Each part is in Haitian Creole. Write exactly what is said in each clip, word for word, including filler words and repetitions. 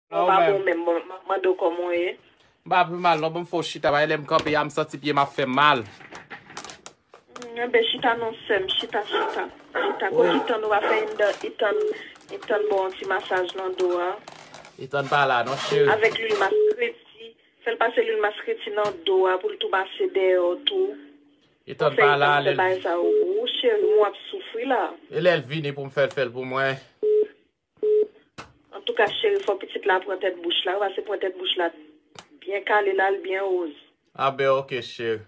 Ou pa bon menm, bon, m ap mande w kòman w ye. M pa pi mal non, ban m fè w chita, paske lè m kanpe a, m santi pye m ap fè m mal. Mm, enben, chita non, sè m, chita, chita. Chita. Kote Ethan, ou pa fè Ethan, Ethan, Ethan ba w yon ti masaj nan do a. Ethan pa la non, cheri. Avèk lwil maskreti. Fè l pase lwil maskreti nan do a pou l tou pase dèyè w tou. Ethan pa la, lè l vini. Ou cheri m, w ap soufri la. E lè l vini pou m fè l, fè l pou mwen. Antouka, cheri, fò pitit la pran tèt bouch la, wi, pase pran tèt bouch la byen kale la, l byen woz. A ben, oke, cheri.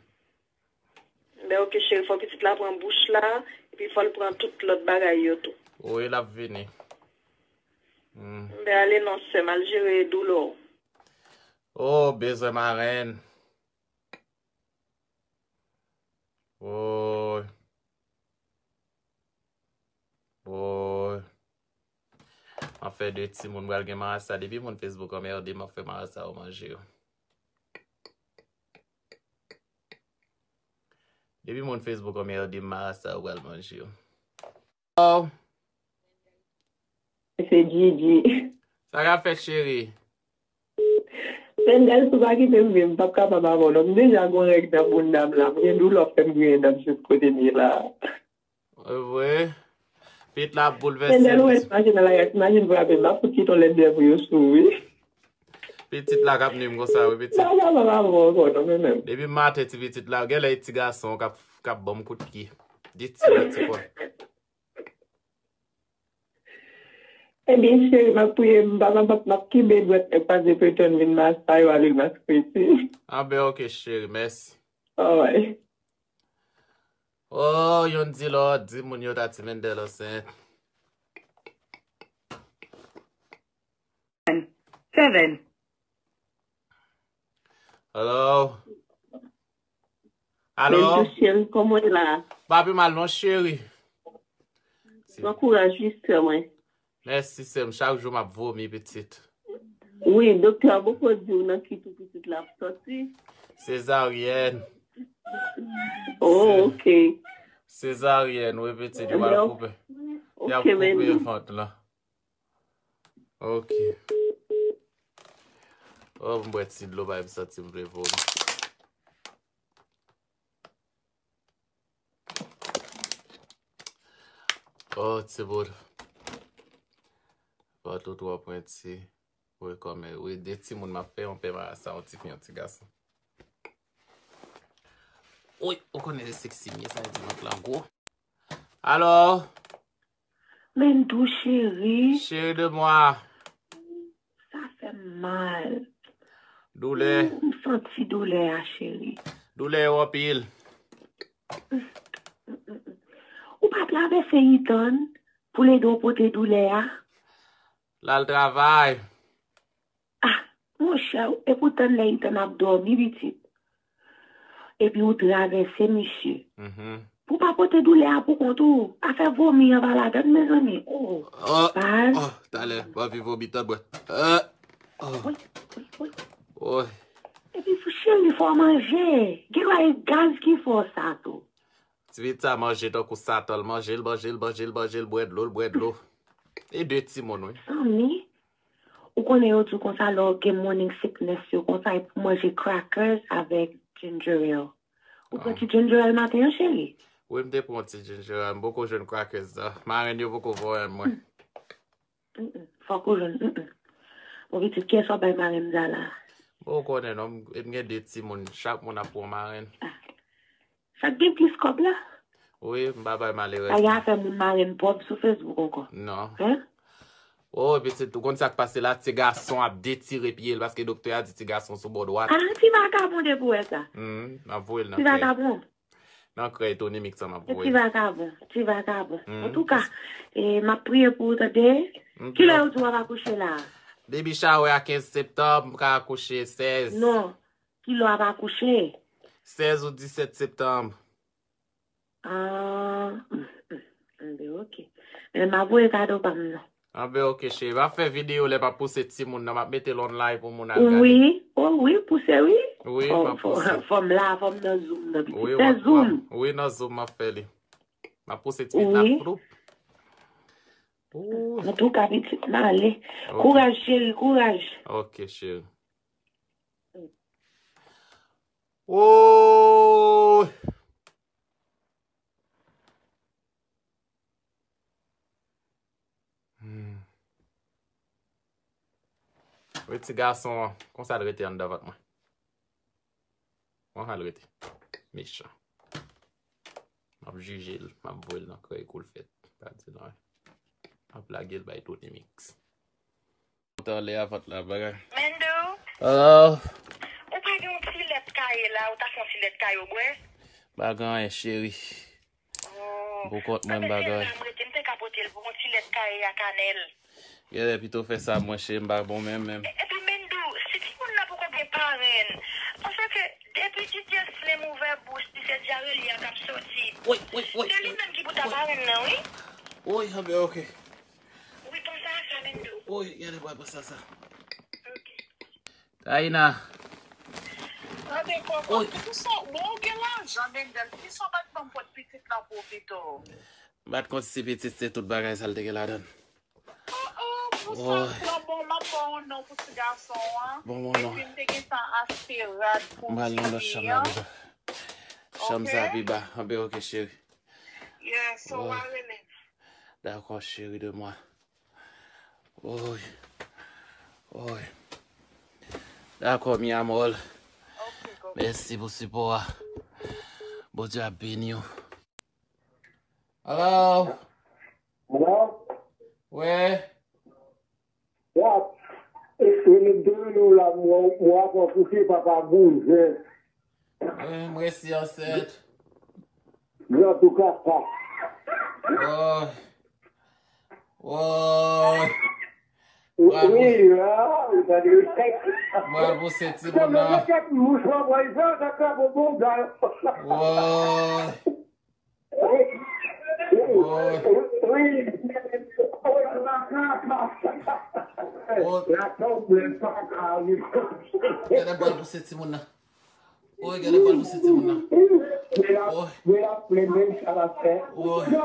Ben, oke, cheri, fò pitit la pran bouch la, epi fò l pran tout lòt bagay yo tou. Wi, l ap vini. Hmm. Ben, ale non, sè m, al jere doulè w. Oh, bezwen marenn. Woy. Woy. M ap fè de timoun pral gen marasa. Depi moun Facebook anmède m, m ap fè marasa yo manje yo. Depi moun Facebook anmède m, marasa yo pral manje yo. Oh. Se Gigi. Sa k ap fèt, cheri? Fendel, si w pa kite m viv, m p ap kapab avè w non. M deja gon règ nan bounda m la. M gen doulè w ap fè m griyen dan m jis kote m ye la. Vre? Pitit la ap boulvèse m. Fendel, ou wè, imajin nan lari a, imajin frape m, m ap fout kite w lèt dèyè pou yo sou, wi. Pitit la k ap nwi m konsa, wi, pitit. M p ap kapab avè w ankò non, mwen menm. Depi maten, ti pitit la, genlè e ti gason k ap, k ap ban m kout pye. Di ti la, ti kò. Ebyen, cheri, m ap priye, m pa, m ap, m ap kenbe dwèt mwen kwaze pou Ethan vin mache yo ale mache isi. A ben, oke, cheri, mèsi. Alright. Oh, youn di lòt, di moun yo ta ti Mendel ansent. Seven. Hello? Alo? Benjou cheri, kòman w ye la? Pa pi mal non, cheri. Pran kouraj, wi, sè mwen. Mèsi, sè m. Chak jou m ap vomi, pitit. Wi, doktè a poko di w nan ki twou pitit la ap sòti. Sezaryèn. Oh, ok. Sezaryèn, wi, pitit. Yo pral koupe. Y ap koupe vant lan. Ok. Oh, m bwè ti dlo, bay, m santi m vle vomi. Oh, ti bout. Vant ou twò pwenti. Wi, kòmè. Wi, de timoun m ap fè, yon pè marasa, yon ti fi, yon ti gason. Wi, ou konnen se seksi m ye, sa vle di vant lan gwo. Alò? Mendou cheri. Chérie de moi. Sa fè m mal. Doulè. Ou, m santi doulè a, cheri. Doulè yo anpil. Ou pa travèse Ethan pou l ede w pote doulè a? L al travay. Ah, monchè, e poutan lè Ethan ap dòmi, pitit. Epi ou travèse misye. Mhm. Pou pa pote doulè a pou kont ou. Afè vomi an pa ladann, mezanmi. Oh, baz. Oh, talè, m anvi vomi, tann mwen. Euh, oh. Woy, woy, woy. Woy. Epi, cheri, fò w manje. Gen lwa e gaz ki fè w sa tou. Ti pitit sa manje tankou satan, l manje, l manje, l manje, l manje, l bwè dlo, l bwè dlo. E de timoun, wi. Zanmi, ou konnen yo di w konsa, lè w gen morning sickness yo konsa, e pou manje crackers avèk ginger ale. Ou pran ti ginger ale maten an, cheri? Wi, m te pran ti ginger ale. M poko jwenn crackers la. Marenn yo poko voye mwen. Mm, mm. Fòk ou jwenn, mm, mm. Bon, pitit, kiyès w ap bay marenn sa la? Bon, ou konnen non, m, m gen de timoun, chak moun ap pran marenn. Ah. Sa k gen plis kòb la? Wi, m pa bay malerèz. Pa gen afè moun marenn pòv sou Facebook ankò. Non. Hein? Oh, pitit, ou konn sa k pase la, ti gason ap detire pye l paske doktè a di ti gason sou bò dwat. Ah, ti vakabon depi w wè sa. Hmm, m ap voye l nan krèy. Ti vakabon. Nan krèy Tony Mix an m ap voye. Ti vakabon, ti vakabon. Hmm. Antouka, e, m ap priye pou ou, tande. Kilè yo di w ap akouche la? Baby shower a kenz septanm, m ka akouche sèz. Non, kilè w ap akouche? Sèz ou disèt septanm. Ah, mm, mm, mm, ben, ok. Men m ap voye kado pa m nan. Anben, ok, cheri. M ap fè videyo lè m ap pouse timoun nan. M ap mete l online pou moun al gade. Wi, o wi, pouse, wi. Wi, m ap pouse. Fò m la, fò m nan Zoom nan, pitit. Wi, se Zoom. Wi, nan Zoom m ap fè li. M ap pouse ti pitit la floup. Ooh. Antouka, pitit, m ale. Ok. Kouraj, cheri, kouraj. Ok, cheri. Ooh. Hmm. Wi, ti gason an, konsa l rete anndan vant mwen. Konsa l rete. Mechan. M ap jije l, m ap voye l nan krèy kou l fèt. Pa di l anyen. M ap lage l bay Tony Mix. Mwen t anlè a vant la, bagay. Mendo. Hello. Ou pa gen yon ti lèt kaye la, ou ta fè yon ti lèt kaye w bwè? Pa gen anyen, cheri. Oh. Pou kont mwen, m pa gen anyen. M rete, m te ka pote l pou yon ti lèt kaye a kanèl. Genlè pito fè sa, mwen, cheri, m pa bon menm, menm. E-, epi Mendo, si timoun nan poko gen parenn, paske depi D J Slim ouvè bouch li, se dyare li a k ap soti. Woy, woy, woy. Se li menm ki pou ta parenn nan, wi. Woy, anben, ok. Wi, panse a sa, Mendo. Woy, genlè pral panse a sa. Ok. Taina. Tande, Koko, woy. Poukisa, bon, ou gen lajan, Mendo, poukisa w pa t ban m pot pitit lan pou w pito? M pa t konn si pitit se tout bagay sa l te gen ladan l. Oh, oh, pou sa, woy. Bon, bon, m ap ba w yon non pou ti gason an. Bon, bon, non. Epi m te gen tan achte rad pou ti fi an. M al nan lòt chanm la pito. Chanm sa pi ba. Anben, ok, cheri. Yes, so w a rele m. Dakò, cheri de mwa. Oy. Oy. Dakò, mi amor. Ok, go. Mèsi pou sipò a. Bondye ap beni w. Hello? Hello? Wi. Wap, e, e, m te rele w la, mwen, mwen ap kouche, papa bouzen. Wi, m resi ansent. Gran tou kaka. Woy. Woy. Wi, wi, la, ou ta de respect. Mwen al pouse timoun nan. Kaka, bon, bon, bon. Woy. Woy. Woy. Genlè pral pouse timoun nan. Woy, genlè pral pouse timoun nan. Woy. Woy. Genlè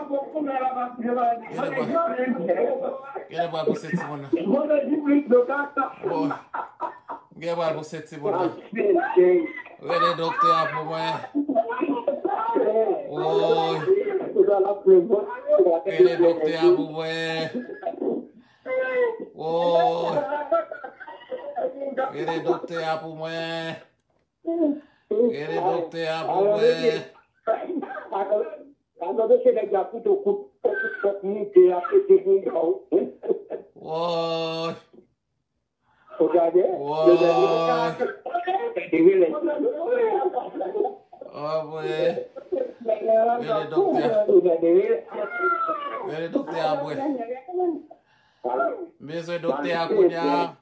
pral. Genlè pral pouse timoun nan. Woy. Genlè pral pouse timoun nan. Rele doktè a pou mwen. Woy. Rele doktè a pou mwen. Woy. Rele doktè a pou mwen. Rele doktè a pou mwen. Woy. Woy. Woy. Rele doktè a. Rele doktè a pou mwen. M bezwen doktè a kounye a.